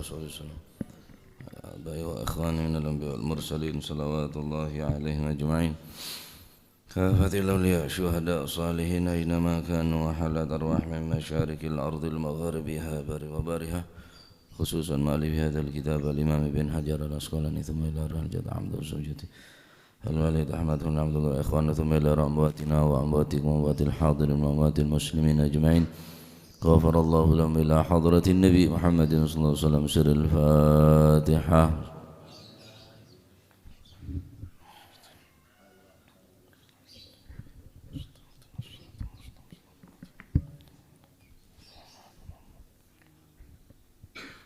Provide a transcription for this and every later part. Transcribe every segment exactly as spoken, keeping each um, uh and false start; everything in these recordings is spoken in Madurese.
وصحبه وسلم. آبائي وإخواني من الأنبياء والمرسلين، صلوات الله عليهم أجمعين. كافة الأولياء، شهداء، صالحين، أينما كانوا، وحلت أرواحهم من مشارق الأرض لمغاربها، بر وبحرها، خصوصا مؤلف هذا الكتاب الإمام ابن حجر العسقلاني، ثم إلى روح الجد عبد وزوجته الوالد أحمد بن عبد الله وإخوانه، ثم إلى روح أمواتنا وأمواتكم وأموات الحاضرين وأموات المسلمين أجمعين. غفر الله لهم إلى حضرة النبي محمد صلى الله عليه وسلم. سر الفاتحة.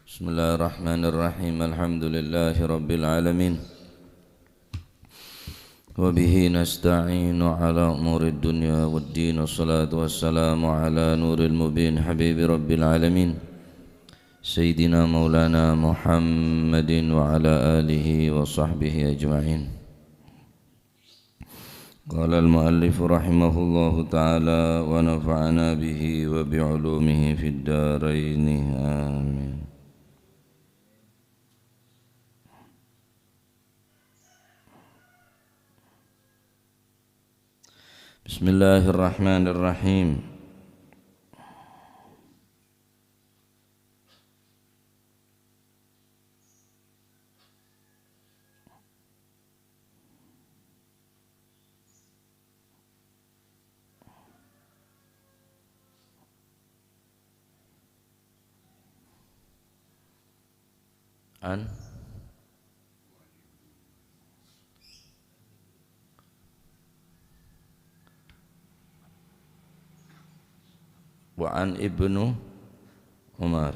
بسم الله الرحمن الرحيم. الحمد لله رب العالمين، وبه نستعين على أمور الدنيا والدين. الصلاة والسلام على نور المبين حبيب رب العالمين، سيدنا مولانا محمد وعلى آله وصحبه أجمعين. قال المؤلف رحمه الله تعالى ونفعنا به وبعلومه في الدارين، آمين. بسم الله الرحمن الرحيم. عن، وعن ابن عمر.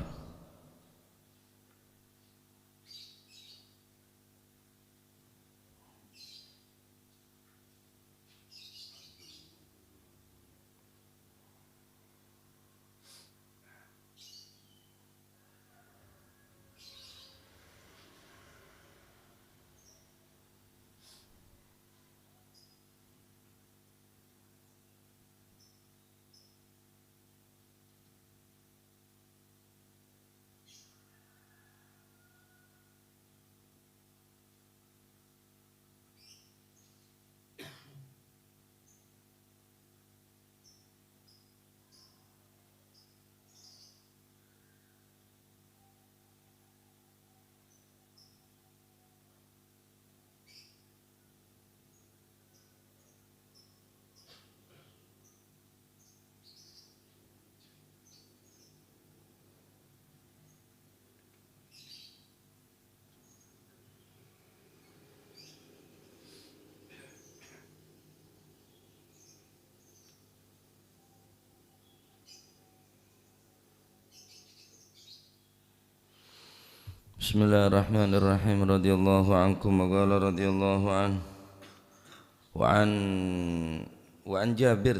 بسم الله الرحمن الرحيم. رضي الله عنكم، وقال رضي الله عنه، وعن، وعن جابر.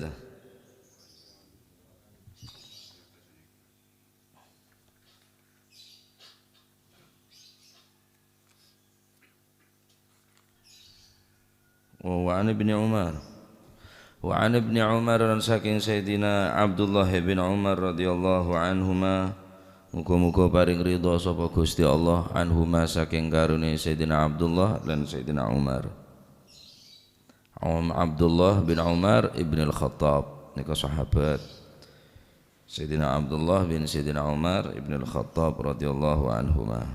Wa, wa an Ibni Umar. Wa an Ibni Umar, lan saking Sayyidina Abdullah bin Umar radhiyallahu anhuma, muga-muga paring ridha sapa Gusti Allah anhuma, saking karone Sayyidina Abdullah lan Sayyidina Umar. Om Abdullah bin Umar ibn al-Khattab, nika sahabat. Sayyidina Abdullah bin Sayyidina Umar ibn al-Khattab radhiyallahu anhuma.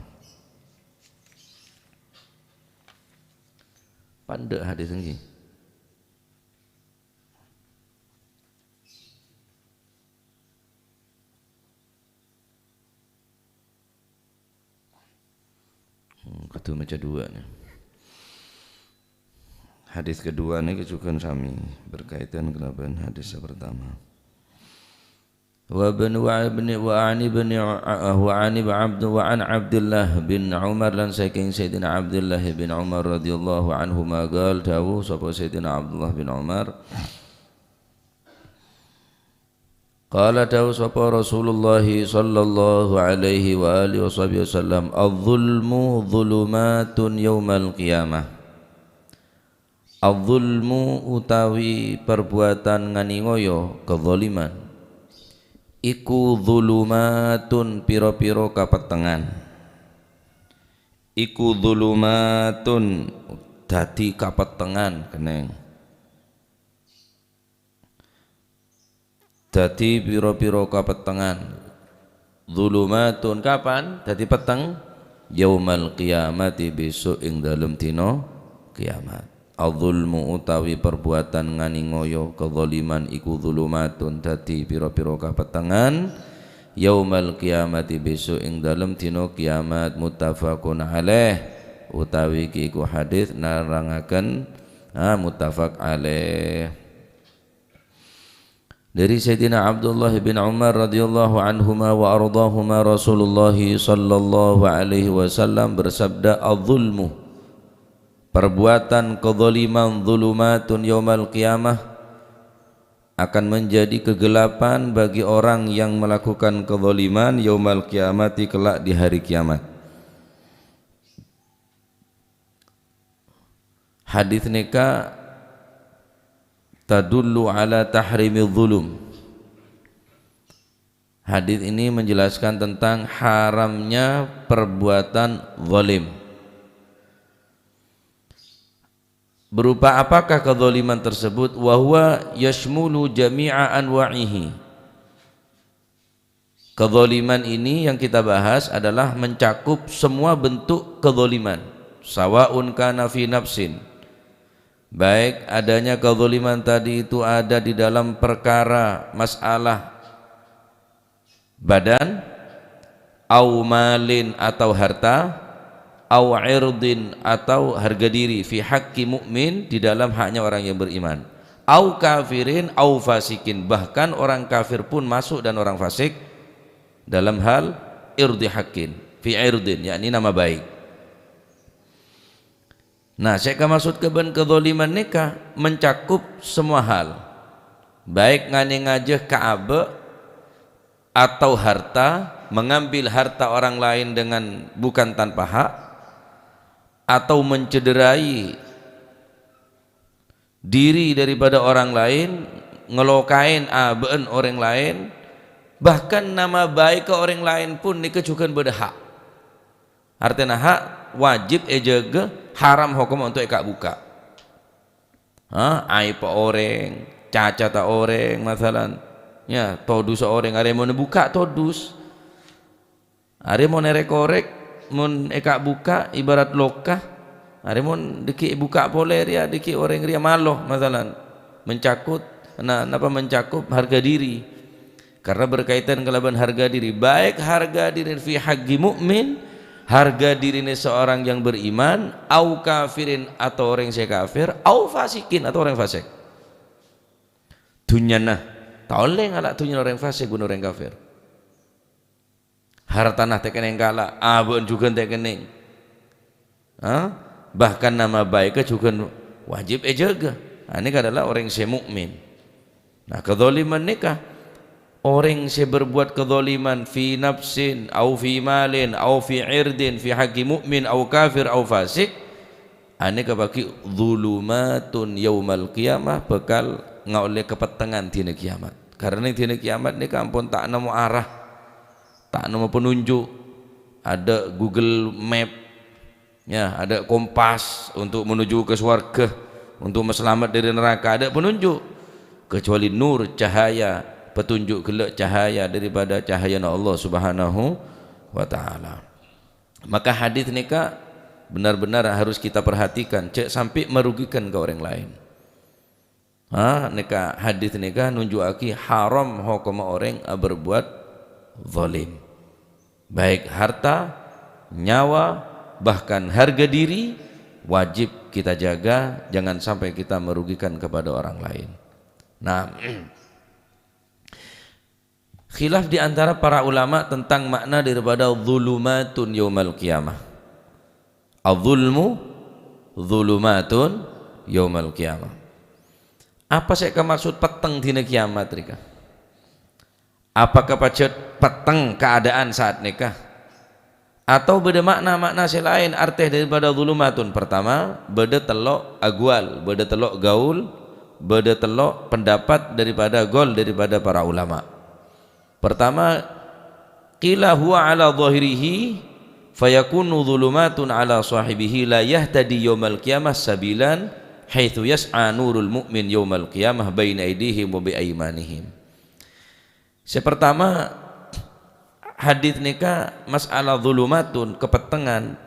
Pandek hadis niki. Hmm, kudu maca dua nih. Hadis kedua nih juga sami berkaitan kelaban hadis yang pertama. Wa bin, wa ibni, wa an ibni, wa an ibni Abd-, wa an Abdullah bin Umar, lan saking Sayyidina Abdullah bin Umar radhiyallahu anhuma qal, dawuh sapa Sayyidina Abdullah bin Umar, qala, dawuh sapa Rasulullah sallallahu alaihi wa alihi washabihi wasallam, "Adz-dzulmu dzulumatun yaumal qiyamah." Adz-dzulmu utawi perbuatan nganiaya, kezaliman, iku dzulumatun, pira-pira kapettengan. Iku dhulumatun, dhâddhi kapettengngan, kennèng. Dhâddhi pira-pira kapettengngan. Dhulumatun, kapan dhâddhi petteng? Yaumal qiyamati, bhâsok ing dâlem dina kiamat. Adzulmu utawi perbuatan nganèngaya kadzaliman iku dhulumatun, dhâddhi pira-pira kapettengngan. Yaumal qiyamati, bhâsok ing dâlem dina kiamat. Muttafaqun alaih, utawi ki iku hadits nerangaken, ah, muttafaq alaih. Dari Sayyidina Abdullah bin Umar radhiyallahu anhuma wa ardhahuma, Rasulullah sallallahu alaihi wasallam bersabda, "Adz-dzulmu, perbuatan kezaliman, dzulumatun yaumal qiyamah, akan menjadi kegelapan bagi orang yang melakukan kezaliman yaumal qiyamati, kelak di hari kiamat." Hadits nèka tadullu ala tahrimidz-dzulum. Hadits ini menjelaskan tentang haramnya perbuatan zalim. Berupa apakah kezaliman tersebut? Wa huwa yashmulu jami'a anwa'ihi. Kezaliman ini yang kita bahas adalah mencakup semua bentuk kezaliman, sawa'un kana fi nafsin, baik adanya kezaliman tadi itu ada di dalam perkara masalah badan, au malin atau harta, au irdin atau harga diri, fi haqqi mu'min, di dalam haknya orang yang beriman, au kafirin, au fasikin, bahkan orang kafir pun masuk dan orang fasik dalam hal irdi haqqin, fi irdin, yakni nama baik. Nah, sè èkamaksod ka bân kezaliman nèka mencakup semua hal, baik nganèngajâ ka abâ' atau harta, mengambil harta orang lain dengan bukan tanpa hak, atau mencederai diri daripada orang lain, ngelokaè abâ'na orèng laèn, bahkan nama baik ka orèng laèn pun nèka jhughân bâdâ hak. Artèna hak wajib èjâgâ, haram hokomma untuk èka'-buka'. Ha, aèbbhâ orèng, cacata orèng, masalan. Ya, todusa orèng, arè mon èbuka' todus. Arè mon èrèk-orèk, mon èka'-buka' ibarat loka. Arè mon dhâggi' èbuka' polè rèya, dhâggi' orèng rèya malo, masalan. Mencakup, na-, napa mencakup harga diri. Karena berkaitan kalabân harga diri, baik harga diri fi haqqi mu'min, harga dirina seorang yang beriman, au kafirin, atau orèng sè kafir, au fasikin, atau orèng fasik. Dhunnyana, ta' ollè ngala' dhunnyana orèng fasik bân orèng kafir. Hartana ta' kennèng kala', abâ'na jhughân ta' kennèng. Ha? Bahkan nama baikka jhughân wajib èjâgâ. Nah, nèka adalah orèng sè mukmin. Nah, kezaliman nèka, orèng sè berbuat kezaliman fi nafsin, au fi malin, au fi irdin, fi haqqi mukmin, au kafir, au fasik, anèka bagi dzulumatun yaumal qiyamah, bhâkal ngaollè kapettengngan dina kiamat. Karena dina kiamat nèka ampon ta' nemmo arah, ta' nemmo penunjuk. Ada Google Map, ya, ada kompas untuk menuju ke swarga, untuk maslamet dâri neraka, ada penunjuk. Kecuali nur, cahaya, petunjuk ghellâ' cahaya daripada cahayana Allah Subhanahu wa Ta'ala. Maka hadits nèka benar-benar harus kita perhatikan, jhâ' sampè' marugikan ka orèng laèn. Ha, nèka hadits nèka nunjukkaghi haram hokomma orèng aberbuat zalim. Baik harta, nyawa, bahkan harga diri wajib kita jaga, jangan sampai kita merugikan kepada orang lain. Nah, khilaf di antara para ulama tentang makna daripada dzulumatun yaumal qiyamah. Adz-dzulmu dzulumatun yaumal qiyamah. Apa sè èkamaksod petteng dina kiamat rèka? Apakah pajhât petteng keadaan saat nèka? Atau bâdâ makna-makna sè laèn artè daripada dzulumatun? Pertama, bâdâ tello' aqwal, bâdâ tello' gaul, bâdâ tello' pendapat daripada gaul daripada para ulama. Pertama, qila huwa ala zahirihi, Fayakunu dhulumatun ala sahibihi la yahtadi yaumal qiyamah sabilan haitsu yas'a nurul mu'min yaumal qiyamah baina aidihim wa bi aimanihim. Sè pertama, hadis nèka masalah dhulumatun, kepettengan.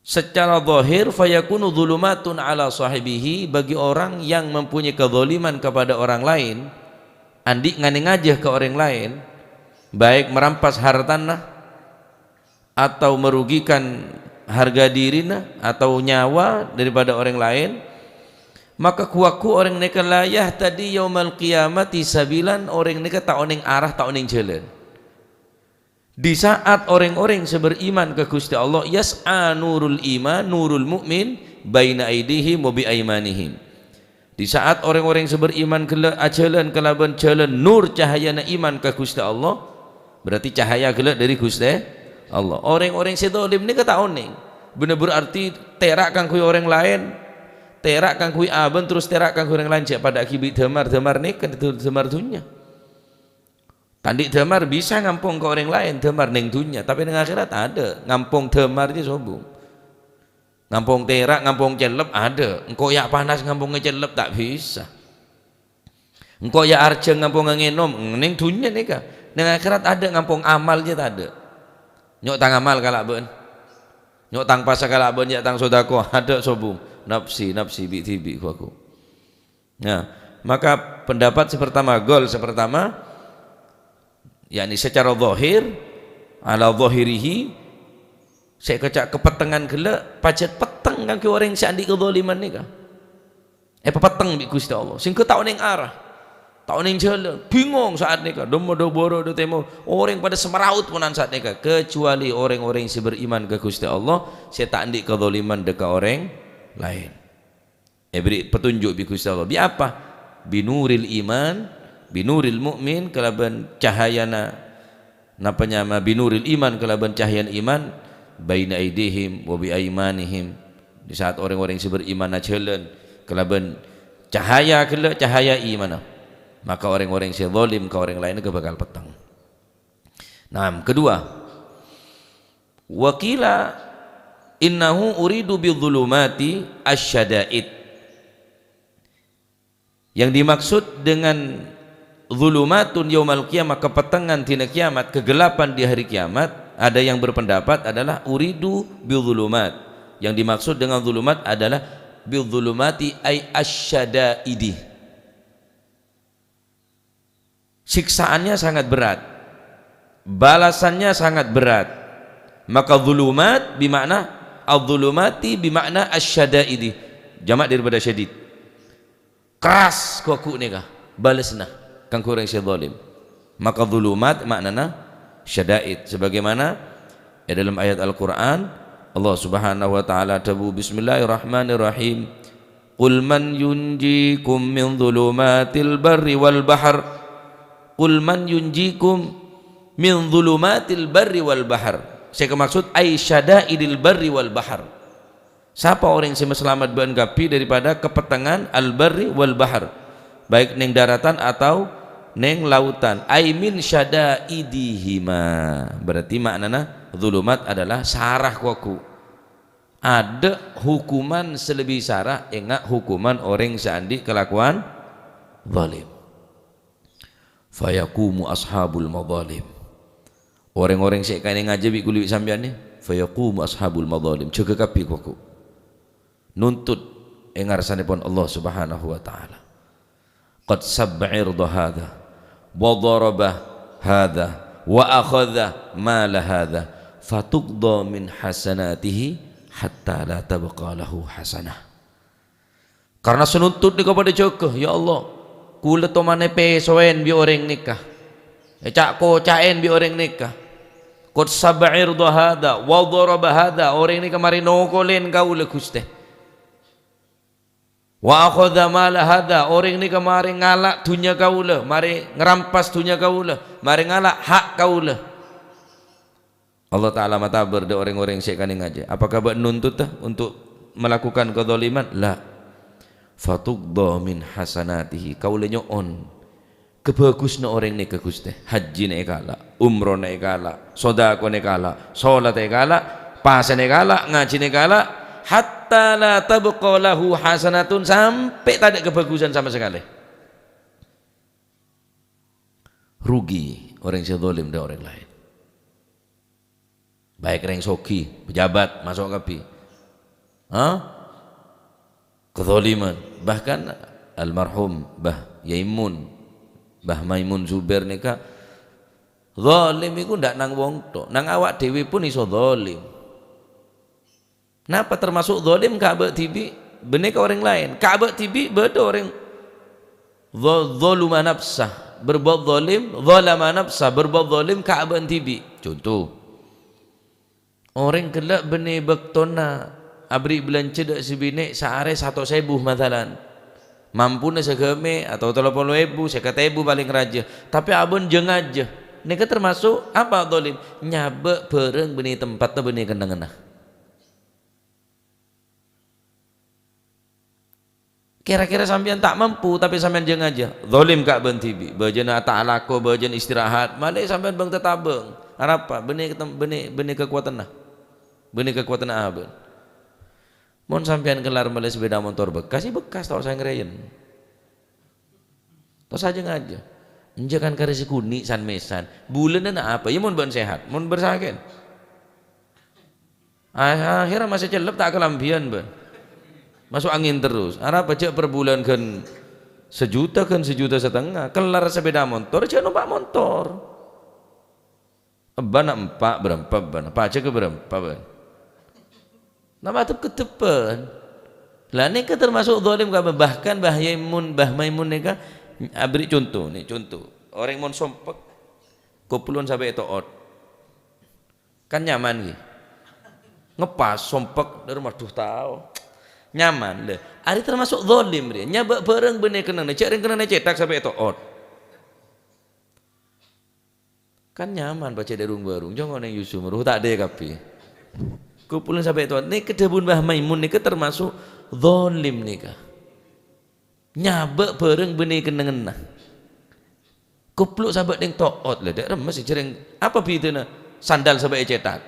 Secara zahir, fayakunu dhulumatun ala sahibihi, bagi orang yang mempunyai kezaliman kepada orang lain, andi' nganèngajâ ka orèng laèn, baik merampas hartana, atau merugikan harga dirina atau nyawa daripada orèng laèn, maka ghu-lagghu orèng nèka la yahtadi yaumal qiyamati sabilan, orèng nèka ta' onèng arah, ta' onèng jhâlân. Di saat orèng-orèng sè beriman ka Ghustè Allah, yas'a nurul iman, nurul mu'min, baina aidihim wa bi aimanihim. Di saat orèng-orèng sè beriman ghellâ' ajhâlân kalabân jhâlân nur cahayana iman ka Ghustè Allah, berarti cahaya ghellâ' dâri Ghustè Allah. Orèng-orèng sè zalim nèka ta' onèng. Bân berarti tèra' kaangghuy orèng laèn, tèra' kaangghuy abâ', terros tèra' kaangghuy orèng laèn, jhâ' padâ'âghi bi' dâmar, dâmar nèka, dâmar dhunnya. Ta' andi' dâmar bisa ngampong ka orèng laèn, dâmar neng dhunnya, tapè neng akhèrat adâ'. Ngampong dâmar jiyâ sobung. Ngampong tèra', ngampong cellep adâ'. Engko' ya' panas ngampongnga cellep, ta' bisa. Engko' ya' arjhâng ngampongnga ngènom, neng dhunnya nèka. Neng akhèrat adâ' ngampong amal jiyâ ta' adâ'. Nyo' tang amal kala' bâ'na. Nyo' tang pasa kala' bâ'na, ya' tang sodako, adâ' sobung. Nafsi, nafsi, bi'-dhibi', ghu-lagghu. Nah, maka pendapat sè pertama, gol sè pertama, yakni secara zahir, ala zahirihi, sè èkaca' kapettengan ghellâ', pajhât petteng kaangghuy orèng sè andi' kezaliman nèka. Èpapetteng bi' Ghustè Allah, sehingga ta' onèng arah, ta' onèng jhâlân, bingong saat nèka, dâ' emma, dâ' bârâ', dâ' tèmor, orèng padâ semraut ponan saat nèka, kecuali orèng-orèng sè beriman ka Ghustè Allah, sè ta' andi' kezaliman dâ' ka orèng laèn. Èberri' petunjuk bi' Ghustè Allah. Bi' apa? Binuril iman, binuril mu'min, kalabân cahayana, napa nyama, binuril iman, kalabân cahayana iman, baina aidihim wa bi aimanihim. Di saat orèng-orèng sè beriman ajhâlân kalabân cahaya ghellâ', cahaya imanna, maka orèng-orèng sè zalim ka orèng laèn ghâ' bhâkal petteng. Naam, kedua, wa qila innahu uridu bidzulumati asyada'id. Yang dimaksud dengan zulumatun yaumal qiyamah, kepettengan dina kiamat, kegelapan di hari kiamat, ada yang berpendapat adalah uridu bidzulumat. Yang dimaksud dengan zulumat adalah bidzulumati ay asyada'idi. Siksaannya sangat berat, balasannya sangat berat. Maka zulumat bimakna, adzulumati bimakna asyadaidi, jamak daripada syadid. Keras ghu-lagghu nèka balesna kaangghuy orèng sè zalim. Maka zulumat maknana syadaid. Sebagaimana è dâlem ayat Al-Qur'an, Allah Subhanahu wa Ta'ala adhâbu, "Bismillahirrahmanirrahim. Qul man yunjikum min dhulumatil barri wal bahr." "Qul man yunjikum min dhulumatil barri wal bahr." Sè èmaksud, ay syadaidil barri wal bahr. Sapa orèng sè masalamet bâ'na kabbhi daripada kapettengan al-barri wal bahr, baik neng daratan atau neng lautan? Ay min syadaidihima. Berarti maknana zulumat adalah sara ghu-lagghu. Adâ' hukuman sè lebbi sara, enga' hukuman orèng sè andi' kalakowan zalim. Fayaqumu ashabul madhalim. Orèng-orèng sè èkanèngajâ bi' kulâ bi' sampèyan nè, fayaqumu ashabul madhalim. Jâgâ kabbhi ghu-lagghu. Nuntut è ngarsanèpon Allah Subhanahu wa Ta'ala. Qad sabba irda hadha, wa daraba hadha, wa akhadha mala hadha, fatuqda min hasanatihi hatta la tabqa lahu hasanah. Karna sè nuntut nèka padâ jâgâ, "Ya Allah, kulâ toman èpèsowèn bi' orèng nèka, èca'-koca'èn bi' orèng nèka. Qad sabba irda hadha, wa daraba hadha, orèng nèka marè nokolèn kaulâ, Ghustè. Wa akhadha mala hadha, orèng nèka marè ngala' dhunnya kaulâ, marè ngrampas dhunnya kaulâ, marè ngala' hak kaulâ." Allah Ta'ala matabâr dâ' orèng-orèng sè èkanèngajâ. Apakah bâ'na nuntut, ta, untuk melakukan kezaliman? La. Fatuqda min hasanatihi. Kaulâ nyo'on Kabhâghusânna orèng nèka, Ghustè, hajjina èkala', umrohna èkala', sodakona èkala', solatta èkala', pasana èkala', ngajhina èkala', hatta la tabqa lahu hasanatun, sampè' tadâ' kabhâghusân sama sakalè. Rugi orèng sè zalim dâ' orèng laèn. Baik rèng soghi, pejabat, maso' kabbhi. Hah? Kezaliman. Bahkan almarhum Mbah Yaimun, Mbah Maimun Zubair nèka zalim iku ndak nang wong tok, nang awak dhewe pun iso zalim. Napa termasuk zalim ka abâ' dhibi'? Bânnè ka orèng laèn. Ka abâ' dhibi' bâdâ orèng Dza-, dzalama nafsah, berbuat zalim, dzalama nafsah, berbuat zalim ka abâ' dhibi'. Conto, orèng ghellâ' bânnè bâktona aberri' bâlânjhâ dâ' sè binè' saarè satos èbu, masalan. Mampuna saghâmè' atau tello polo èbu, sèket èbu palèng rajâ. Tapè abâ'na jâ-ngajâ. Nèka termasuk apa zalim? Nyabâ' bhârâng bânnè tempatta bânnè kennengnganna. Kèra-kèra sampèyan ta' mampu, tapè sampèyan jâ-ngajâ, zalim ka abâ'na dhibi'. Bâjâna ta' alako, bâjâna istirahat, malè sampèyan bâng-tatabâng. Arapa? Bânnè ketem-, bânnè, bânnè kakowadhânna. Bânnè kakowadhânna abâ'na. Mon sampèyan kellar mellè sepeda motor bekas, ya bekas, ta' osa ngrèyen. Tos ajâ-ngajâ. Enjâ' kan karè sè ghunè' san-mèsan. Bulâna na' apa? Ya mon bâ'na sehat, mon bâ'na sakè'. Ah-, akhirnya masih cellep ta' kalambhiyân, bâ'na. Masuk angin terus. Arapa jâ' per bulan ghân sejuta, ghân sejuta setengah. Kellar sepeda motor, jâ' nompa' motor. Ebbâna empa', bârâmpa ebbâna? Pajhâghâ bârâmpa, bâ'na? Napa adep-keddebbhân? Lah, nèka termasuk zalim ka, bahkan Bah Yaimun, Bah Maimun nèka aberri' conto, nè, conto. Orèng mon sompek, koplowan sampè' èto'ot. Kan nyaman, ghi? Ngepas, sompek, dâri, waduh, tao. Nyaman, lho. Arèya termasuk zalim, rèya. Nyabâ' bhârâng bânnè kennengnganna, jâ' rèng kennengnganna cèthak sampè' èto'ot. Kan nyaman pajhât è rung-bârung, jhâ' ngonèng yusum, roh ta' dâ' kabbhi. Koplowan sampè' to'ot. Nèka dhâbuna Bah Maimun nèka termasuk zalim nèka. Nyabâ' bhârâng bânnè kennengnganna. Koplo sampè' nèng to'ot, lha, dâ' remma sè jârèng apa bhidhâna sandal sampè' ècèthak?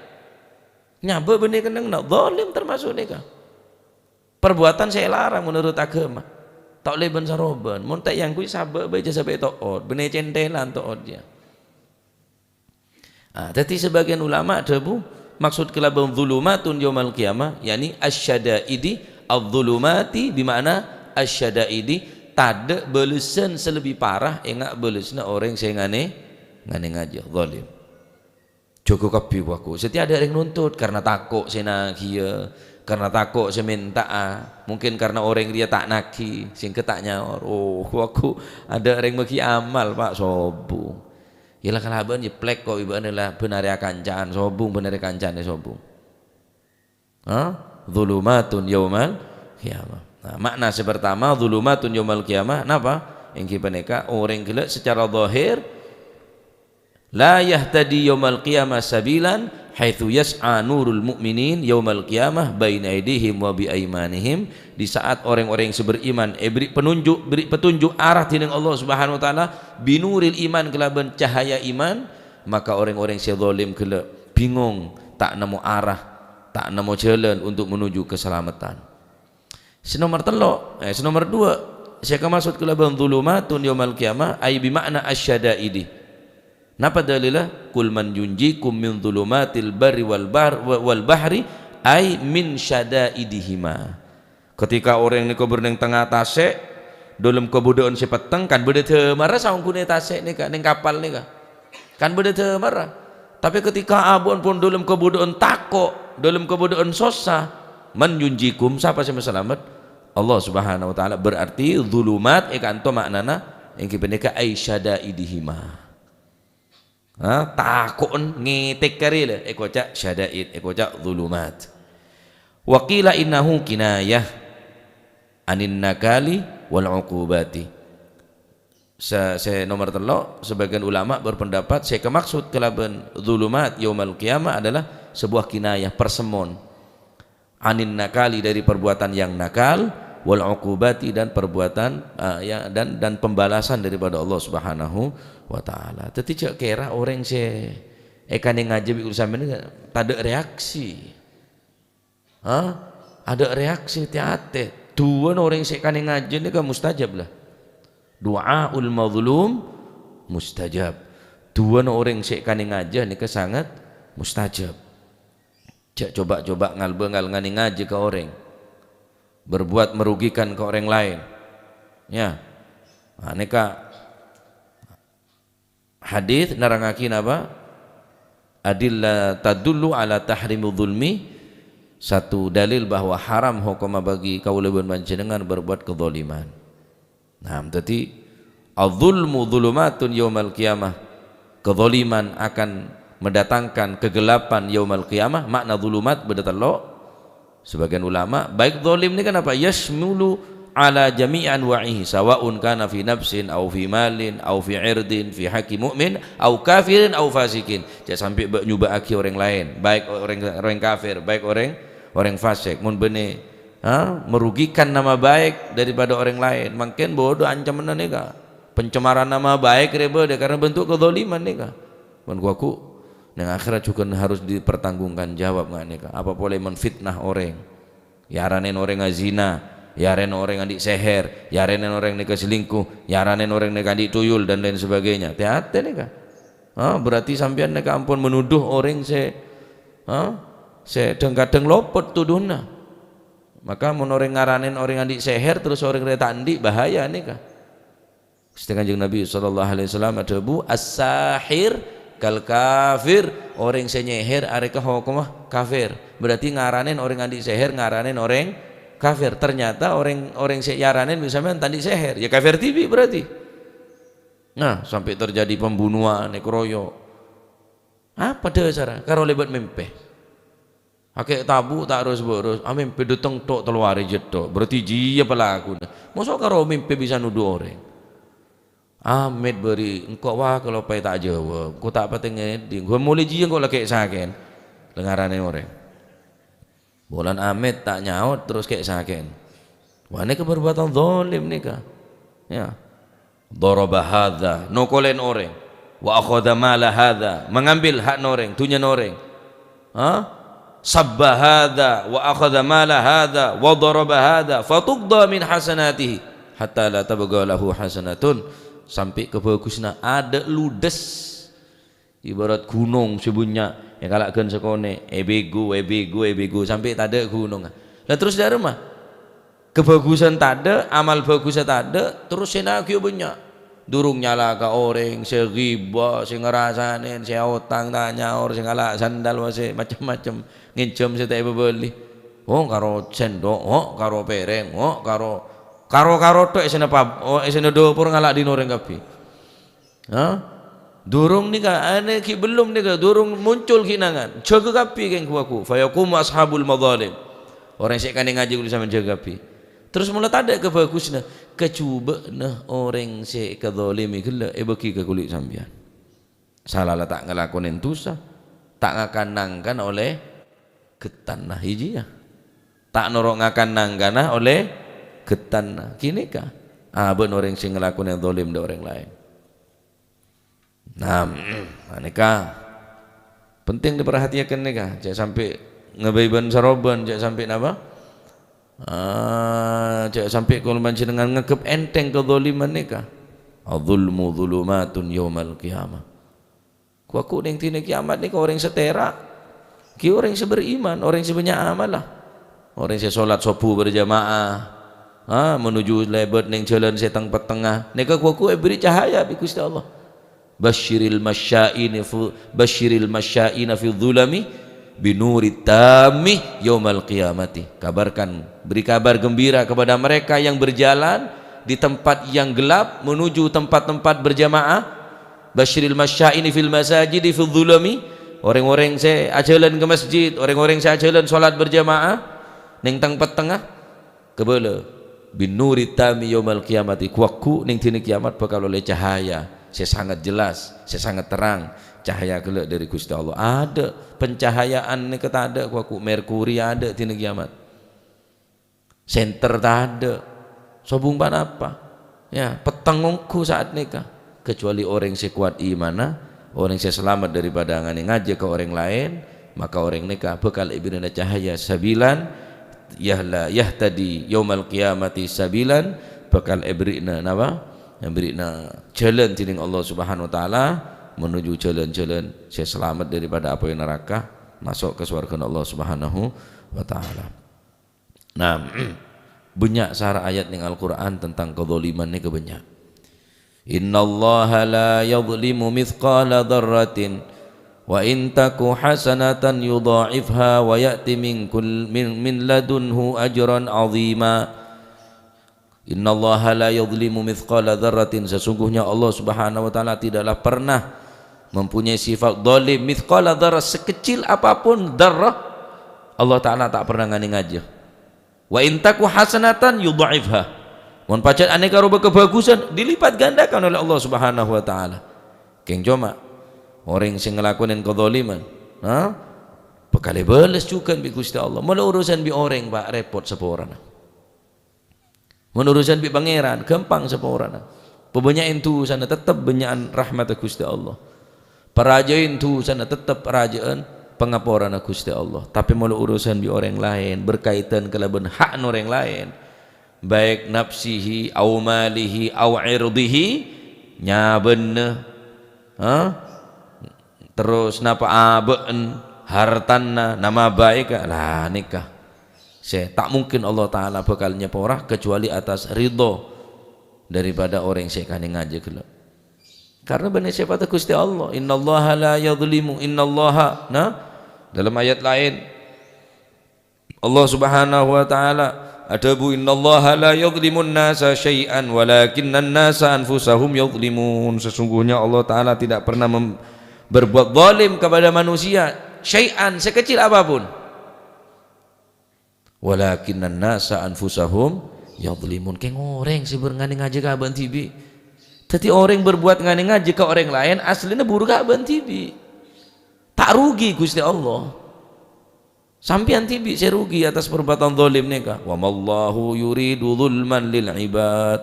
Nyabâ' bânnè kennengnganna, zalim termasuk nèka. Perbuatan sè èlarang menurut agama. Ta' ollè bân-sarobân. Mon ta' èangghuy sabâ' bhâi jâ sampè' to'ot. Bânnè cènthèlan to'ot jâ. Ah, dhâddhi, sabâgiyân ulama dhâbu, maksud kalabân dzulumatun yaumal qiyamah, yakni asyada'idi, adz-dzulumati bima'na asyada'idi, tadâ' bâlessan sè lebbi parah, enga' bâlessanna orèng sè nganè-, nganè-ngajâ, zalim. Jâgâ kabbhi, wa, ghu. Sè tèya adâ' rèng nuntut karna tako' sè nagiyâ, karna tako' sè mènta'a, mungkin karna orèng rèya ta' nagi, sehingga ta' nyaor. Oh, wa, ghu, adâ' rèng maghi amal, Pak, sobung. Yâ la kalabân yâ plek ko' bi' bâ'na la bân arè akanca'an, sobung bân arè kanca'an sobung. Ha? Dzulumatun yaumal qiyamah. Nah, makna sè partama, dzulumatun yaumal qiyamah, napa? Èngghi panèka orèng ghellâ' secara zahir, la yahtadi yaumal qiyamah sabilan, haitsu yas'a nurul mu'minin yaumal qiyamah baina aidihim wa bi aimanihim. Di saat orèng-orèng sè beriman èberri' penunjuk, berri' petunjuk arah dhinèng Allah Subhanahu wa Ta'ala, binuril iman, kalabân cahaya iman, maka orèng-orèng sè zalim ghellâ' bingung, ta' nemmo arah, ta' nemmo jhâlân untuk menuju keselamatan. Sè nomer tello', eh, sè nomer duwâ', sè èkamaksod kalabân dzulumatun yaumal qiyamah, ai bima'na asyada'idi. Napa dalilla? "Qul man yunjikum min dzulumatil barri wal bahr-, wa-, wal bahri," ai min syada'idihima. Ketika orèng nèko bâdâ neng tengnga tasè', dâlem kabudhâ'ân sè petteng, kan bâdâ dâmarra saongghuna tasè' nèka, neng kapal nèka. Kan bâdâ dâmarra. Tapè ketika abâ'na pon dâlem kabudhâ'ân tako', dâlem kabudhâ'ân sossa, man yunjikum, sapa sè masalamet? Allah Subhanahu wa Ta'ala. Berarti dzulumat è ka'dinto ma'nana èngghi panèka ai syada'idihima. Ha, tako'en ngètèk karè la, èkoca' syada'id, èkoca' dzulumat. Wa qila innahu kinayah anin nakali wal uqubati. Sè, sè nomer tello', sebagian ulama berpendapat sè èkamaksod kalabân dzulumat yaumal qiyamah adalah sebuah kinayah, persemon. Anin nakali, dari perbuatan yang nakal, wal uqubati, dan perbuatan, eh, ya, dan, dan pembalasan daripada Allah Subhanahu wa Ta'ala. Dhâddhi jhâ' kèra orèng sè èkanè ngajhi bi' kaulâ sampèyan tadâ' reaksi. Hah? Adâ' reaksi, tè-atè. Du'âna orèng sè èkanè ngajhi nèka mustajab, la. Du'aul mazlum mustajab. Du'âna orèng sè èkanè ngajhi nèka sangat mustajab. Jhâ' coba-coba ngal-bângal nganè ngajhi ka orèng. Berbuat merugikan ka orèng laèn. Ya. Nah, nèka hadis nerrangaghi napa? Adilla tadullu ala tahrimi dzulmi, satu dalil bahwa haram hokomma bagi kaulâ bân panjhennengngan berbuat kezaliman. Nah, dhâddhi, "Adz-dzulmu dzulumatun yaumal qiyamah." Kezaliman akan mendatangkan kegelapan yaumal qiyamah. Makna dzulumat bâdâ tello'. Sebagian ulama, baik zalim nèka napa? Yasmulu ala jami'i anwa'ihi, sawa'un kana fi nafsin, au fi malin, au fi irdin, fi haqqi mu'min, au kafirin, au fasikin. Jhâ' sampè' bâ-, nyobâ'âghi orèng laèn, baik orèng, orèng kafir, baik orèng, orèng fasik. Mon bânnè, ha, merugikan nama baik daripada orèng laèn, mangkèn bâdâ ancamanna nèka. Pencemaran nama baik rè bâdâ karena bentuk kezaliman nèka. Mon ghu-, ghu-, neng akhirat jhughân harus dipertanggungjawab nga' nèka. Apa polè mon fitnah orèng. Yaranèn orèng azina, yaranèn orèng andi' seher, yaranèn orèng nèka selingkuh, yaranèn orèng nèka andi' tuyul, dan lain sebagainya. Tè-atè nèka. Ha, berarti sampèyan nèka ampon menuduh orèng sè, ha, sè dhâng-kadhâng lopot tuduhanna. Maka mon orèng ngaranèn orèng andi' seher terus orèng rè ta' andi', bahaya nèka. Sèttong Kanjeng Nabi sallallahu alaihi wasallam adhâbu, "As-sahir kal kafir," orèng sè nyèhèr arèka hokomma kafir. Berarti ngaranèn orèng andi' seher, ngaranèn orèng kafir. Ternyata orèng, orèng sè èyaranèn bi' sampèyan ta' andi' seher, ya kafir dhibi' berarti. Nah, sampai terjadi pembunuhan, èkaroyok. Apa dhâsarra? Karo lèbât mèmpè. Akè' tabu' ta' ros-bâros, amèmpè dâteng tok tello arè jhâ' tok, berarti jiyâ pelakona. Mosok karo mèmpè bisa nuduh orèng? Amèt bâri', engko' wa kaloppaè ta' ajâwâb, engko' ta' patè ngèdhing, ghu molè jiyâ engko' la kè'-sakè'an, la ngaranè orèng. Bulân amèt ta' nyaot terros kè'-sakè'an. Wah, nèka perbuatan zalim nèka. Ya. Daraba hadza, nokolèn orèng. Wa akhadha mala hadza, mengambil hakna orèng, dhunnyana orèng. Ha? Sabba hadza, wa akhadha mala hadza, wa daraba hadza, fatuqda min hasanatihi, hatta la tabqa lahu hasanatun. Sampè' kabhâghusânna adâ' ludhès. Ibarat ghunong sè bânnya', èkalaghân sakonè', èbèghu, èbèghu, èbèghu, sampè' tadâ' ghunongnga. Lah terros dâ'remma? Kabhâghusân tadâ', amal bhâghussa tadâ', terros sè nagiyâ bânnya'. Durung nyala ka orèng, sè ghibah, sè ngarasanè, sè aotang ta' nyaor, sè ngala' sandal, masè macem-macem, ngènjhâm sè ta' èpabâli. Oh, karo sèndok, oh, karo pèrèng, oh, karo, karo-karo tok èssèna pab-, oh, èssèna dâpor ngala' dhin orèng kabbhi. Ha? Durung nèka, anè ghi' bellum nèka, durung muncul ghi' nangan. Jâgâ kabbhi kèng ghu-, ghu-. Fayaqumu ashabul madzalim. Orèng sè èkanè ngajhi kaulâ sampèyan jâgâ kabbhi. Terros mola tadâ' kabhâghusânna, kajhubâ'na orèng sè èkadzalimi ghellâ' èbâghi ka kaulâ sampèyan. Sala la ta' ngalakonè dusa, ta' ngakan nangkana ollè ghettanna, iyâ. Ta' noro' ngakan nangkana ollè ghettanna. Ghânèka. Abâ'na orèng sè ngalakonè zalim dâ' orèng laèn. Nah, panèka penting diperhatikan nèka. Jhâ' sampè' ngabây bân-sarobân, jhâ' sampè' napa? Ah, jhâ' sampè' kaulâ panjhennengngan ngangghep ènthèng kadzaliman nèka. Adz-dzulmu dzulumatun yaumal qiyamah. Ghu-, ghu' neng dinna kiamat nèka orèng sè tèra'. Ghi orèng sè beriman, orèng sè bânnya' amalla. Orèng sè sholat sobbhu berjamaah, ha, menuju lèbât neng jhâlân sè teng-pettengnga. Nèka ghu-, ghu' èbèrri' cahaya bi' Ghustè Allah. Basyiril masyaina fu-, basyiril masyaina fi dzulami binurit tammi yaumal qiyamati. Kabarkan, beri kabar gembira kepada mereka yang berjalan di tempat yang gelap menuju tempat-tempat berjamaah. Basyiril masyaina fil masajidi fi dzulami. Orèng-orèng sè ajhâlân ka masjid, orèng-orèng sè ajhâlân sholat berjamaah neng teng-pettengnga. Kabâlâ, binurit tammi yaumal qiyamati, ghu-, ghu' neng dinna kiamat bhâkal ollè cahaya sè sanget jelas, sè sanget terrang, cahaya ghellâ' dâri Ghustè Allah. Adâ', pencahayaan nèka tadâ', ghu-, ghu' merkuri adâ' dinna kiamat. Senter tadâ', sobung ponapa. Ya, petteng ongghu sa'at nèka. Kecuali orèng sè kowat imanna, orèng sè salamet daripada nganè-ngajâ ka orèng laèn, maka orèng nèka bhâkal èbèrri'na cahaya sabilan, yahla-, yahtadi yaumal qiyamati sabilan, bhâkal èbèrri'na napa? Èbèrri'na jhâlân dèning Allah Subhanahu wa Ta'ala menuju jhâlân-jhâlân sè salamet daripada apoy naraka, maso' ka sowarghâna Allah Subhanahu wa Ta'ala. Nah, bânnya' sara ayat neng Al-Qur'an tentang kezaliman nèka bânnya'. "Innallaha la yadhlimu mithqala dzarratin, wa in taku hasanatan yudha'ifha wa ya'ti min kul-, min, min ladunhu ajran 'azima." "Innallaha la yadhlimu mithqala dzarratin," sesungguhnya Allah Subhanahu wa Ta'ala tidaklah pernah mempunyai sifat zalim, mithqala dzarrah, sekecil apapun dzarrah, Allah Ta'ala ta' pernah nganè-ngajâ. "Wa in taku hasanatan yudha'ifha." Mon pajhât anèka ropa kabhâghusân, dilipat gandakan oleh Allah Subhanahu wa Ta'ala. Kèng coma, orèng sè ngalakonè kezaliman, ha? Bhâkal èbâles jhughân bi' Ghustè Allah. Molaè urusan bi' orèng, Pak, repot saporana. Mon urusan bi' Pangèran, ghâmpang saporana. Pabânnya'in dhusana, tettep bânnya'an rahmatta Ghustè Allah. Parajâin dhusana, tettep parajâ'ân pangaporana Ghustè Allah. Tapè molaè urusan bi' orèng laèn, berkaitan kalabân hakna orèng laèn, baik nafsihi, au malihi, au irdihi, nyabânna, ha? Terros napa abâ'na, hartana, nama baikka, la nèka sè ta' mungkin Allah Ta'ala bhâkal nyapora kecuali atas ridho daripada orèng sè èkanè-ngajâ ghellâ'. Karena bânnè sèfatta Ghustè Allah, "Innallaha la yadhlimu," innallaha, nah, dalam ayat laèn, Allah Subhanahu wa Ta'ala adhâbu, "Innallaha la yadhlimun nasa syai'an, walakinnan nasa anfusahum yadhlimun." Sesungguhnya Allah Ta'ala tidak pernah mem-, berbuat zalim kepada manusia, syai'an, sekecil apapun. "Walakinnan nasa anfusahum yadhlimun." Kèng orèng sè bâr nganè-ngajâ ka abâ'na dhibi'. Dhâddhi orèng berbuat nganè-ngajâ ka orèng laèn, asllina buru ka abâ'na dhibi'. Ta' rugi Ghustè Allah. Sampèyan dhibi' sè rugi atas perbuatan zalim nèka. "Wa mallahu yuridu zulman lil ibad.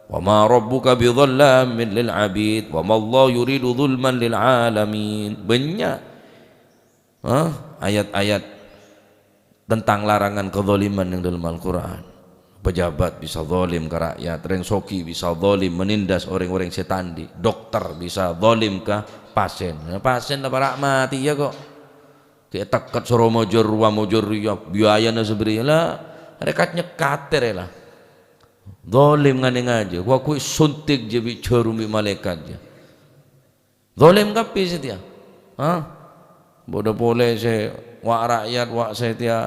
Wa ma rabbuka bidzallamin lil abid. Wa mallahu yuridu zulman lil alamin." Bânnya', ha, ayat-ayat tentang larangan kezaliman neng dalam Al-Qur'an. Pejabat bisa zalim ka rakyat, rèng soghi bisa zalim, menindas orèng-orèng sè ta' andi'. Dokter bisa zalim ka pasien. Nah, pasien la para' matè, iyâ kok. Ghi' ètekket soro mojor rowa mojor rèya, biayana sabâriyâ. La, rèkat nyekatè rè la. Zalim nganè-ngajâ, wa kuwi suntik jâ bi' jhârum bi' malaèkat jâ. Zalim kabbhi satèya. Ha? Bâdâ polè sè wa' rakyat, wa' satèya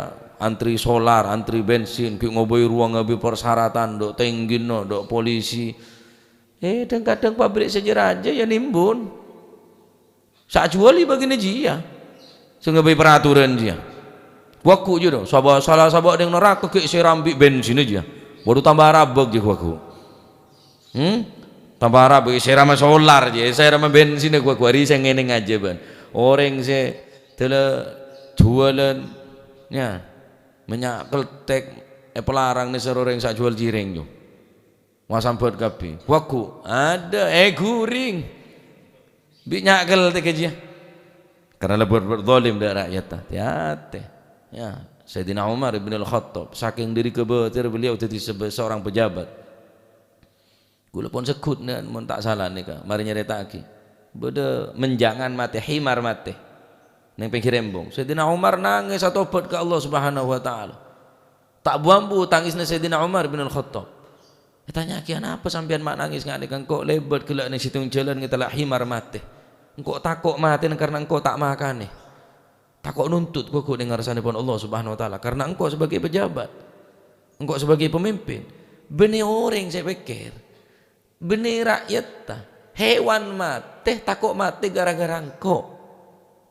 antri solar, antri bensin, ghi' ngobâi rowa ngabâi persyaratan, dâ' tèngghina, dâ' polisi. Eh, dhâng-kadhâng pabrik sè jâ-rajâ ya nimbun. Sè ajhuwâli bâgiyânna jiyâ. Sè ngabâi peraturan jiyâ. Wa ghu' jiyâ, do. Saba-, sala sabâ' neng naraka ghi' sèram bi' bensinna jiyâ. Waduh, tamba arabâk jiyâ, wa ghu'. Hmm? Tamba arabâk, sèramma solar jiyâ, sèramma bensinna, wa ghu'. Arèya sè ngènèng ajâ, bân. Orèng sè dâla juwâlân, ya, mènnya' keltek èpalarang nèsèr orèng sè ajhuwâl jirèng, yo. Wa sambhât kabbhi. Wa ghu', adâ', èghuring. Bi' nyakel tèghâ jiyâ. Karena la berbuat zalim dâ' rakyat, hati-hati. Ya, Sayyidina Umar ibn al-Khattab, saking dâri kebâtèr beliau dhâddhi sebe-, seorang pejabat. Kaulâ pon segghut, nè, mon ta' sala nèka, marè nyarèta'aghi. Bâdâ menjangan matè, himar matè. Neng pèngghir embong. Sayyidina Umar nangès atobhât ka Allah Subhanahu wa Ta'ala. Ta' bu-ambu tangisna Sayyidina Umar bin Al-Khattab. Ètanya'aghi, "Anapa sampèyan ma' nangès nga' nèka? Engko' lèbât ghellâ' neng sèttong jhâlân ngètella' himar matè. Engko' tako' matè karna engko' ta' makanè. Tako' nuntut ghu-, ghu-, neng ngarsanèpon Allah Subhanahu wa Ta'ala karna engko' sebagai pejabat. Engko' sebagai pemimpin." Bânnè orèng sè pèkkèr. Bânnè ra'yatta, hèwan matè, tako' matè ghârâ-ghârâ engko'.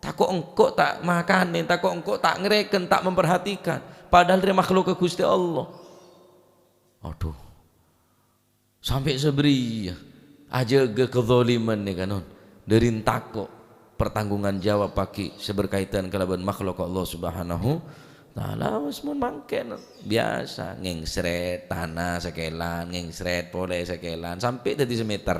Tako' engko' ta' makanè, tako' engko' ta' ngarèken, ta' memperhatikan. Padahal rèya makhlukka Ghustè Allah. Adhu. Sampè' sabâriyâ ajâgâ kezaliman nèka, non. Dâri tako' pertanggungan jawab paghi' sè berkaitan kalabân makhlukka Allah Subhanahu Tala wis mon mangkèn, biyasa, ngèngsrèt tana sakèlan, ngèngsrèt polè sakèlan, sampè' dhâddhi sameter.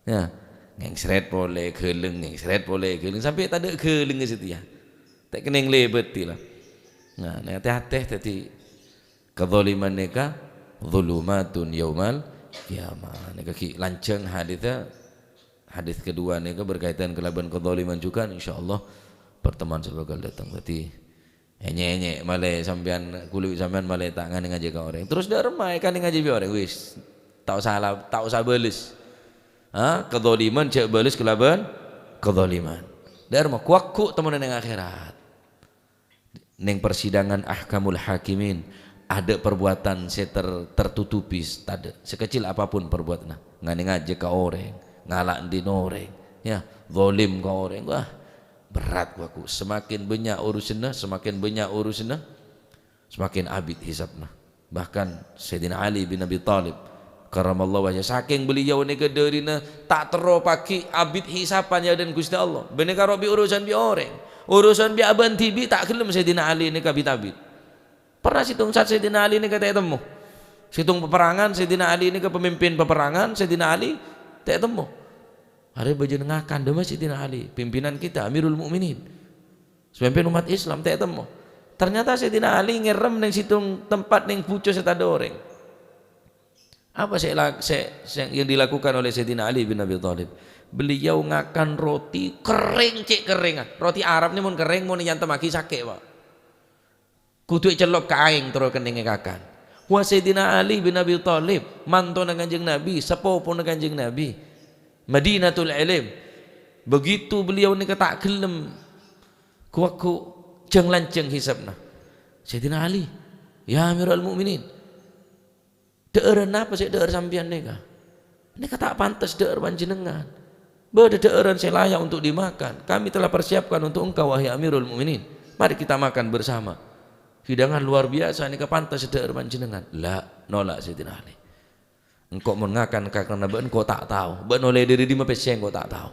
Ya, ngèngsrèt polè ghâlâng, ngèngsrèt polè ghâlâng, sampè' tadâ' ghâlângnga satèya. Ta' kennèng lèbâdhi la. Nah, nè, ate-ate dhâddhi kadzaliman nèka dzulumatun yaumal qiyamah. Nèka ghi' lanjhâng haditnya, hadits kedua nèka berkaitan kalabân kadzaliman juga, insyaallah pertemuan sè bhâkal dâteng. Dhâddhi, Ènyè'-ènyè' malè sampèyan, kulâ bi' sampèyan malè ta' nganè ngajhi ka orèng. Terros dâ' remma èkanè ngajhi bi' orèng, wis. Ta' osa la-, ta' osa bâles. Ha? Kadzaliman jhâ' bâles kalabân kadzaliman. Dâ' remma ghu-lagghu' temmona neng akhèrat. Neng persidangan ahkamul hakimin, adâ' perbuatan sè ter-, tertutupi, tadâ'. Sekecil apapun perbuatanna. Nganè ngajhi ka orèng, ngala' dhin orèng, ya, zalim ka orèng. Wah, Berat, ghu-lagghu'. Semakin bânnya' urusanna, semakin bânnya' urusanna, semakin abit hisabna. Bahkan Sayyidina Ali bin Abi Thalib, karramallahu wajhah, sakèng beliau nèka dârina ta' terro paghi' abit hisaban è adâ'na Ghustè Allah. Bânnè karo bi' urusan bi' orèng. Urusan bi' abâ'na dhibi' ta' ghellem Sayyidina Ali nèka bit-abit. Pernah sèttong sa'at Sayyidina Ali nèka ta' ètemmo. Sèttong peperangan, Sayyidina Ali nèka pemimpin peperangan, Sayyidina Ali ta' ètemmo. Arè bâjâna ngakan, dâ' emma Sayyidina Ali, pimpinan kita, Amirul Mukminin. Sè mimpin umat Islam, ta' ètemmo. Ternyata Sayyidina Ali ngèrèm neng sèttong tempat neng bucco sè tadâ' orèng. Apa sè la-, sè, sè yang dilakukan oleh Sayyidina Ali bin Abi Thalib? Beliau ngakan roti kerrèng cè' kerrèngnga. Roti Arab nè mon kerrèng, mon èantemmaghi sakè', Pak. Kodhu ècellop ka aèng terro kennèng èkakan. Wah, Sayyidina Ali bin Abi Thalib, mantona Kanjeng Nabi, sapopona Kanjeng Nabi, Madinatul Ilm. Begitu beliau nèka ta' ghellem, ghu-lagghu' jhâng-lanjhâng hisabna. Sayyidina Ali, "Ya Amirul Mukminin, dhâ'ârân napa sè èdhâ'âr sampèyan nèka? Nèka ta' pantes dhâ'âr panjhennengngan. Bâdâ dhâ'ârân sè layak untuk dimakan. Kami telah persiapkan untuk engkau, wahai Amirul Mukminin. Mari kita makan bersama. Hidangan luar biasa nèka pantes dhâ'âr panjhennengngan." "La'," nolak Sayyidina Ali. "Engko' mon ngakan kakanna bâ'na, engko' ta' tao. Bâ'na ollè dâri dimma pèssè, engko' ta' tao.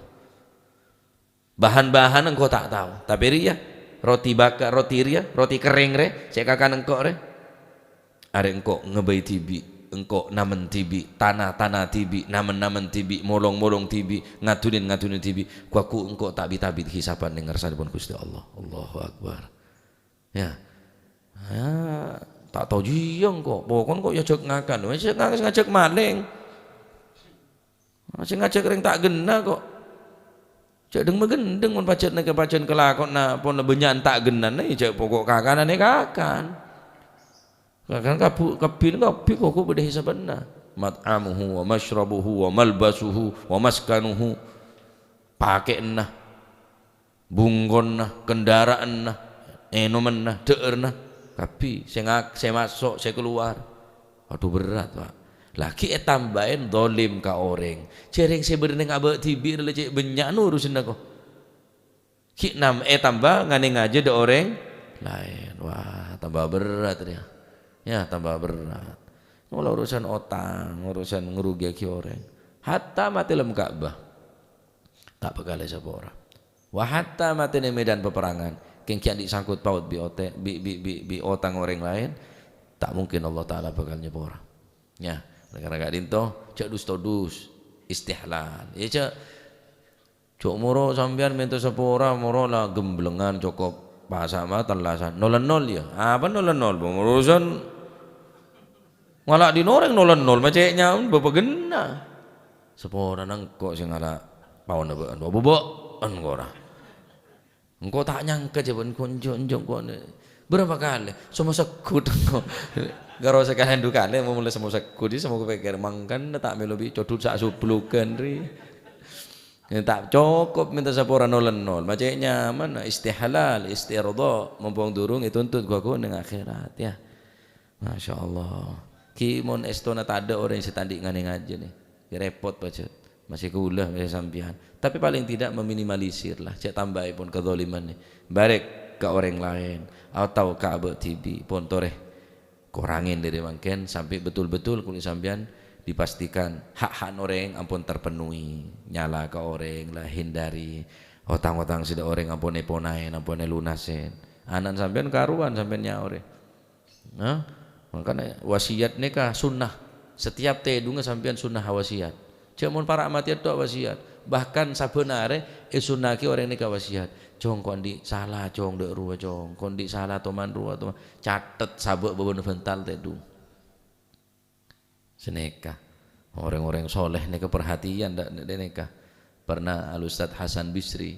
Bahan-bahanna engko' ta' tao. Tapè rèya, roti baka-, roti rèya, roti kerrèng rè, sè èkakan engko' rè. Arè engko' ngabây dhibi', engko' namen dhibi', tana-tana dhibi', namen-namen dhibi', molong-molong dhibi', ngadhunin-ngadhunin dhibi'. Ghu-lagghu' engko' ta' bit-abit hisaban neng ngarsanèpon Ghustè Allah." Allahu Akbar. Ya. Ya, ta' tao jiyâ engko'. Pokokna engko' èajhâk ngakan. Wis ngajhâk, ngajhâk malèng. Sè ngajhâk rèng ta' ghenna kok. Jhâ' dhâng-maghândhâng mon pajhât nèka pajhât kalakowanna pon bânnya'an ta' ghennana, jhâ' pokok kakanna èkakan. Kakan kabu-, kabbhi, kabbhi kok bâdâ hisabanna. Mat'amuhu wa masyrabuhu wa malbasuhu wa maskanuhu. Pakè'anna. Bungkonna, kendaraanna, ènomanna, dhâ'ârna, kabbhi sè ngak-, sè maso', sè kalowar. Waduh, berat, Pak. Lagi ètambâi dzalim ka orèng. Jhârèng sè bâdâ neng abâ' dhibi' rè la cè' bânnya'na urusanna, ko. Ghi' nam-, ètambâ nganè ngajhi dâ' orèng laèn. Wah, tambâ berat, rèya. Ya, tambâ berat. Mola urusan otang, urusan ngrugiyaghi orèng. Hatta matè lem Ka'bah. Ta' bhâkal èsapora. Wa hatta matè neng medan peperangan, kèng ghi' andi' sangkut paut bi' ote-, bi', bi', bi', bi' otang orèng laèn, ta' mungkin Allah Ta'ala bhâkal nyapora. Ya, oleh karena ka'dinto, jhâ' dus-todus, istihlal. Ya, jhâ', jhâ' moro sampèyan mènta sapora, moro la gemblengan cokop pasa' ma tellasan. Nol-nol, ya. Apa nol-nol? Urusan ngala' dhin orèng nol-nol, ma' cè' nyaman, bâ' paghenna. Saporana engko' sè ngala' paona bâ'na, bâ-, bâ'na engko' ra. Engko' ta' nyangka jhâ' bân konco, enjâ' engko' ne-, bârâmpa kalè? Soma segghut engko'. Karo sakalèyan du kalè, mon molaè soma segghut, soma kapèkkèr mangkana ta' mèlo bi' codhut sa' sublughân rè. Ya, ta' cokop mènta sapora nol-nol. Ma' cè' nyaman, istihlal, istirda, mompong durung ètuntut ghu-lagghu' neng akhèrat, ya. Masya Allah. Ghi' mon èstona tadâ' orèng sè ta' andi' nganè ngajhi nè. Ghi' rèpot pajhât. Masih kaulâ, masih sampèyan. Tapi paling tidak meminimalisir lah, jhâ' tambâi pon kadzaliman nè. Bârâ' ka orèng laèn, atau ka abâ' dhibi', pon torè korangè dâri mangkèn sampè' betul-betul kulâ sampèyan dipastikan hak-hak orèng ampon terpenuhi. Nyala ka orèng la hindari. Otang-otang sè dâ' orèng ampon èponaè, ampon èlunasè. Ana'na sampèyan karowan sampèyan nyaorè. Nah, mangkana wasiyat nèka sunnah. Setiap tèdungnga sampèyan sunnah wasiyat. Jhâ' mon para' matèya tok wasiyat. Bahkan sabbhân arè èsunnahaghi orèng nèka wasiyat. "Cong, ko' andi' sala, Cong, dâ' rowa, Cong. Ko' andi' sala, toman rowa, toman." Catet sabâ' bâbâna bântal tèdung. Sanèka. Orèng-orèng soleh nèka perhatian dâ', dâ' nèka. Pernah Al Ustadz Hasan Bisri,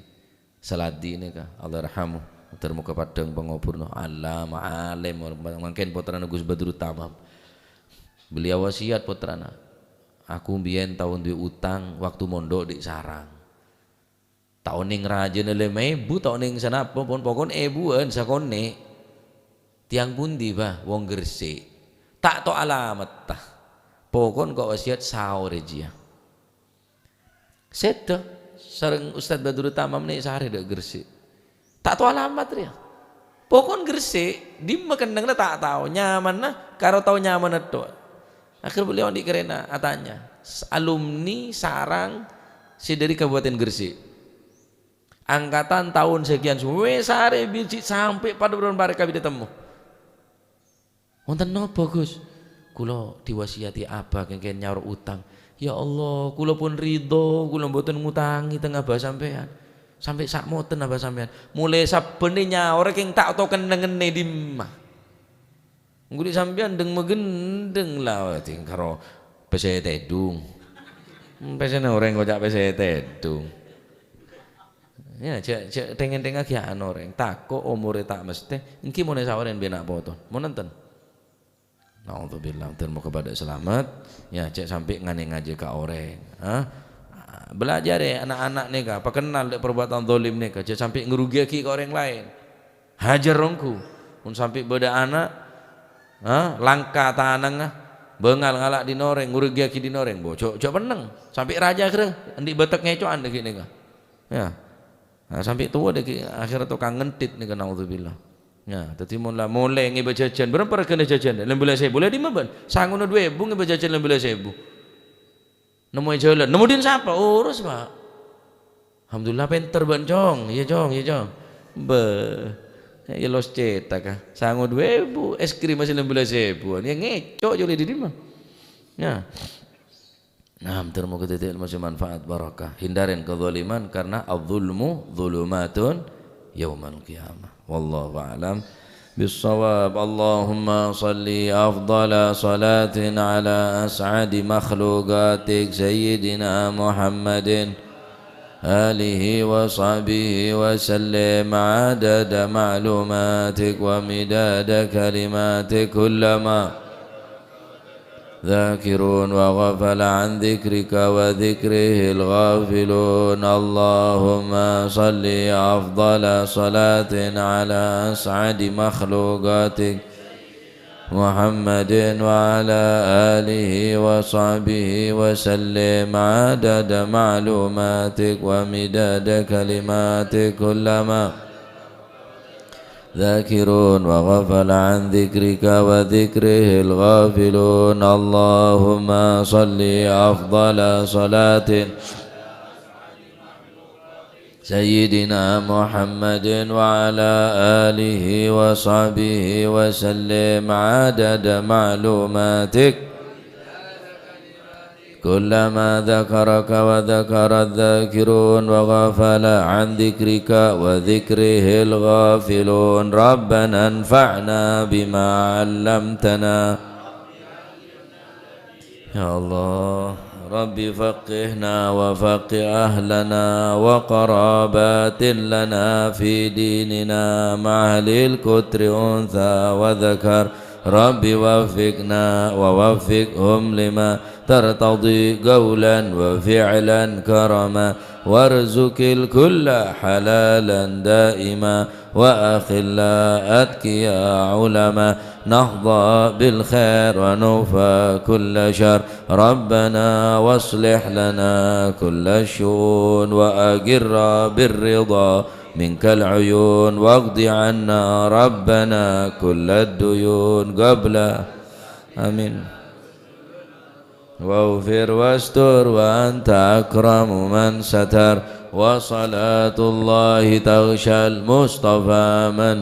Saladi nèka, Allahyarhamu, moghâ-moghâ paddhâng pangoburrâ. Allamah, alim, mangkèn pottrana Gus Badrut Tamam. Beliau wasiyat pottrana, "Aku mbiyèn tao duwè utang waktu mondhuk dhi' Sarang. Ta' onèng rajâna lèma èbu, ta' onèng sanapa pon, pokon èbuwân sakonè'." "Tèyang pundi, Bah?" "Wong Gresik." "Ta' to' alametta. Pokon ko' wasiyat saorè jiyâ." Sèdhâ sareng Ustadz Badrut Tamam nè' sarè dâ' Gresik. Ta' to' alamat rèya. Pokon Gresik, dimma kennengnganna ta' tao, nyamanna karo tao nyamanna tok. Akhir beliau andi' karèna atanya, s-, alumni Sarang sè dâri Kabupaten Gresik. Angkatan taon sekian, wè sarè biji sampè' padâ bârâmpa arè kabidhâ temmo. "Wonten napa, Gus?" "Kaulâ diwasiyati abah kèng-kèng nyaor utang." "Ya Allah, kaulâ pon ridho, kaulâ mboten ngutangè teng abah sampèyan. Sampè' samoten abah sampèyan. Molaè sabbhân nyaorè kèng ta' to' kennengnganna è dimma. Engko' dhi' sampèyan dhâng-maghândhâng la, ding karo pèssè tèdung." Pèssèna orèng koca' pèssè tèdung. Ya, jhâ', jhâ' dheng-èdhengngaghi anu orèng. Tako' omorè ta' mastè, ènggi mon èsaorè bi' na' poto. Mon enten. Naudzubillah, moghâ padâ salamet. Ya, jhâ' sampè' nganè-ngajâ ka orèng. Ha? Bâlâjârè ana'-ana' nèka, pakennal dâ' parbuatan dzalim nèka. Jhâ' sampè' ngarugiyaghi ka orèng laèn. Hajâr ongghu. Mon sampè' bâdâ ana', ha, langka tanangnga, bângal ngala' dhin orèng, ngarugiyaghi dhin orèng, bo, jhâ', jhâ' pennèng. Sampè' rajâ ghârâ, andi' bâtek ngèco'an dâgghi' nèka. Ya. Nah, sampè' towa dâgghi' akhèrra tokang ngentit nèka, naudzubillah. Ya, dhâddhi mon la molè ngèbâ jhâjhân, bârâmpa règhâna jhâjhân? Lèmbâ bellâs èbu. La dimma bân? Sangono duwâ èbu ngèbâ jhâjhân lèmbâ bellâs èbu. Nemmo è jhâlân. Nemmo dhin sapa? Urus, Pak. Alhamdulillah, pènter bân, Cong. Iyâ, Cong. Iyâ, Cong. Bâh. Iyâ, los cètak, ah. Sango duwâ èbu, es krim masih lèmbâ bellâs èbu. Iyâ, ngèco' jhâlân dhi dimma. Ya. Nah, moghâ dhâddhi ilmu sè manfaat, barokah. Hindarè kadzaliman karena adz-dzulmu dzulumatun yaumal qiyamah. Wallahu a'lam. بالصواب. اللهم صل أفضل صلاة على أسعد مخلوقاتك سيدنا محمد آله وصحبه وسلم عدد معلوماتك ومداد كلماتك كلما ذاكرون وغفل عن ذكرك وذكره الغافلون. اللهم صل أفضل صلاة على أسعد مخلوقاتك محمد وعلى آله وصحبه وسلم عدد معلوماتك ومداد كلماتك كلما ذاكرون وغفل عن ذكرك وذكره الغافلون. اللهم صل أفضل صلاة سيدنا محمد وعلى آله وصحبه وسلم عدد معلوماتك كلما ذكرك وذكر الذاكرون وغفل عن ذكرك وذكره الغافلون. ربنا انفعنا بما علمتنا. يا الله، رب فقهنا وفقه أهلنا وقرابات لنا في ديننا مع أهل القطر أنثى وذكر. رب وفقنا ووفقهم لما ترتضي قولا وفعلا كرما، وارزق الكل حلالا دائما، وأخلاء أتقياء علما، نحظى بالخير ونوفى كل شر. ربنا واصلح لنا كل الشؤون، وأقر بالرضا منك العيون، واقض عنا ربنا كل الديون قبل. آمين. واغفر واستر وأنت أكرم من ستر، وصلاة الله تغشى المصطفى من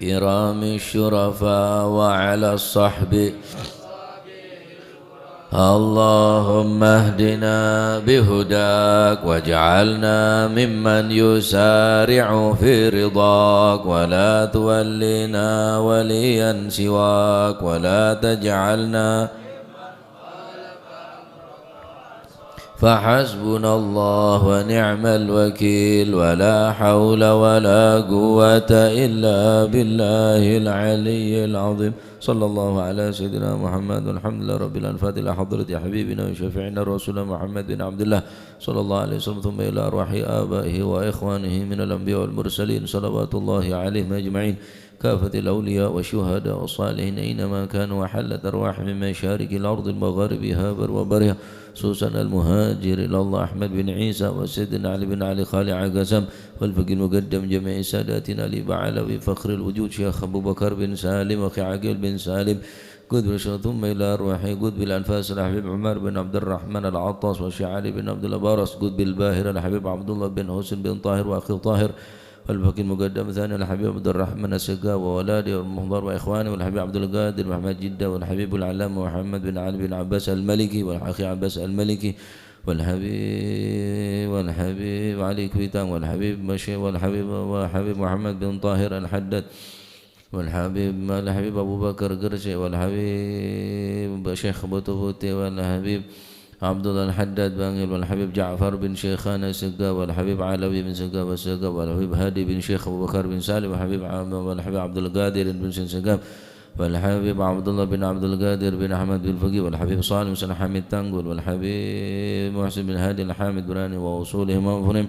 كرام الشرفاء وعلى الصحب. اللهم اهدنا بهداك واجعلنا ممن يسارع في رضاك ولا تولنا وليا سواك ولا تجعلنا فحسبنا الله ونعم الوكيل ولا حول ولا قوة إلا بالله العلي العظيم. صلى الله على سيدنا محمد والحمد لله رب العالمين. الفاتحة لحضرة حبيبنا وشفيعنا رسولنا محمد بن عبد الله صلى الله عليه وسلم، ثم إلى أرواح آبائه وإخوانه من الأنبياء والمرسلين صلوات الله عليهم أجمعين. كافة الأولياء والشهداء والصالحين أينما كانوا، وحلت أرواح من مشارق الأرض ومغاربها بر وبرها، خصوصا المهاجر إلى الله أحمد بن عيسى وسيدنا علي بن علي خالع قسم والفقيه المقدم جميع ساداتنا الإباء علوي فخر الوجود شيخ أبو بكر بن سالم وأخي عقيل بن سالم قطب الشرق، ثم إلى أرواح قطب الأنفاس الحبيب عمر بن عبد الرحمن العطاس والشيخ علي بن عبد الله برس قطب الباهرة الحبيب عبد الله بن حسين بن طاهر وأخي طاهر والفقيه المقدم ثاني الحبيب عبد الرحمن السقاف وولاده والمحضر وإخوانه والحبيب عبد القادر محمد جدة والحبيب العلامة محمد بن علي بن عباس المالكي والأخي عباس المالكي والحبيب، والحبيب علي كويتان والحبيب مشي والحبيب، والحبيب محمد بن طاهر الحداد والحبيب، الحبيب أبو بكر قرشي والحبيب شيخ بوتوفوتي والحبيب عبد الله الحداد بانجل والحبيب جعفر بن شيخان السقاف والحبيب علوي بن سقاف السقاف والحبيب هادي بن شيخ أبو بكر بن سالم والحبيب عم-، والحبيب عبد القادر بن سقاف والحبيب عبد الله بن عبد القادر بن أحمد بن فقيه والحبيب صالح بن حميد تنقل والحبيب محسن بن هادي الحامد براني وأصولهم وفرهم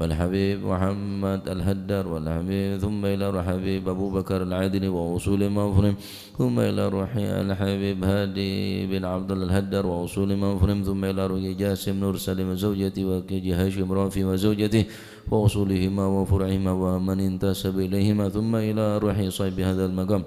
والحبيب محمد الهدار والحبيب، ثم إلى الحبيب أبو بكر العدني وأصولهم وفرهم، ثم إلى روح الحبيب هادي بن عبد الله الهدار وأصولهم وفرهم، ثم إلى روح جاسم نور سليم وزوجته وكيجي هاشم رافي وزوجته وأصولهما وفروعهما ومن انتسب إليهما، ثم إلى روح صاحب هذا المقام.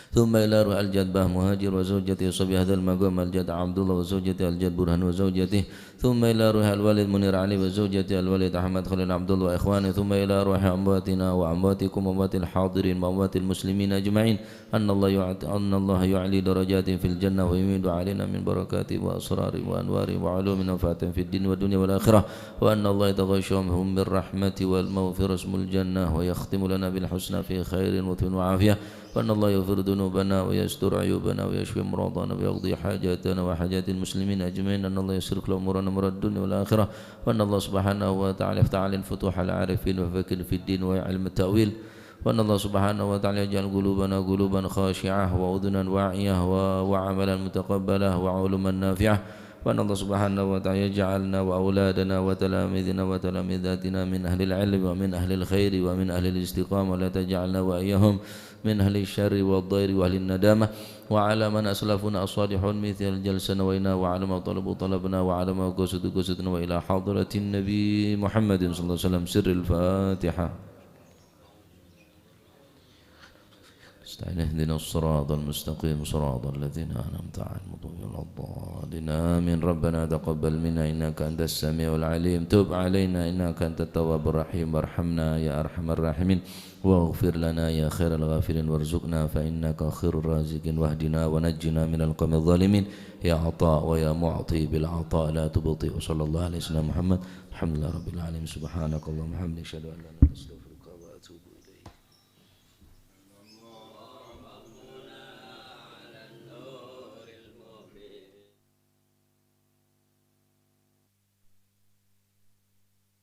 ثم إلى روح الجد باه مهاجر وزوجته صاحب هذا المقام الجد عبد الله وزوجته الجد برهان وزوجته، ثم إلى روح الوالد منير علي وزوجته الوالد أحمد خليل عبد الله وإخوانه، ثم إلى روح أمواتنا وأمواتكم وأموات الحاضرين وأموات المسلمين أجمعين، أن الله يعط-، أن الله يعلي درجاتهم في الجنة ويمد علينا من بركاته وأسراره وأنواره وعلوم نافعة في الدين والدنيا والآخرة، وأن الله يتغشاهم بالرحمة والمغفرة اسم الجنة ويختم لنا بالحسنى في خير ولطف وعافية، وأن الله يغفر ذنوبنا ويستر عيوبنا ويشفي مرضانا ويقضي حاجاتنا وحاجات المسلمين أجمعين، أن الله يسر كل أمورنا أمور الدنيا والآخرة، وأن الله سبحانه وتعالى يفتح علينا فتوح العارفين ويفقهنا في الدين وعلم التأويل، وأن الله سبحانه وتعالى يجعل قلوبنا قلوبا خاشعة وأذنا واعية و-، وعملا متقبلا وعلما نافعة، وأن الله سبحانه وتعالى يجعلنا وأولادنا وتلاميذنا وتلاميذاتنا من أهل العلم ومن أهل الخير ومن أهل الاستقامة، ولا تجعلنا وإياهم من أهل الشر والضير وأهل الندامة، وعلى من أسلفنا الصالحون مثل الجلسة نوينا، وعلى ما طلبوا طلبنا، وعلى ما قصدوا قصدنا، وإلى حضرة النبي محمد صلى الله عليه وسلم. سر الفاتحة. استعين. اهدنا الصراط المستقيم، صراط الذين أنعمت عليهم غير المغضوب عليهم ولا الضالين. آمين. ربنا تقبل منا إنك أنت السميع العليم. تب علينا إنك أنت التواب الرحيم. وارحمنا يا أرحم الراحمين. واغفر لنا يا خير الغافرين. وارزقنا فإنك خير الرازقين. واهدنا ونجنا من القوم الظالمين. يا عطاء ويا معطي بالعطاء لا تبطئ. وصلى الله على سيدنا محمد. الحمد لله رب العالمين. سبحانك اللهم وبحمدك. أشهد أن لا إله إلا أنت.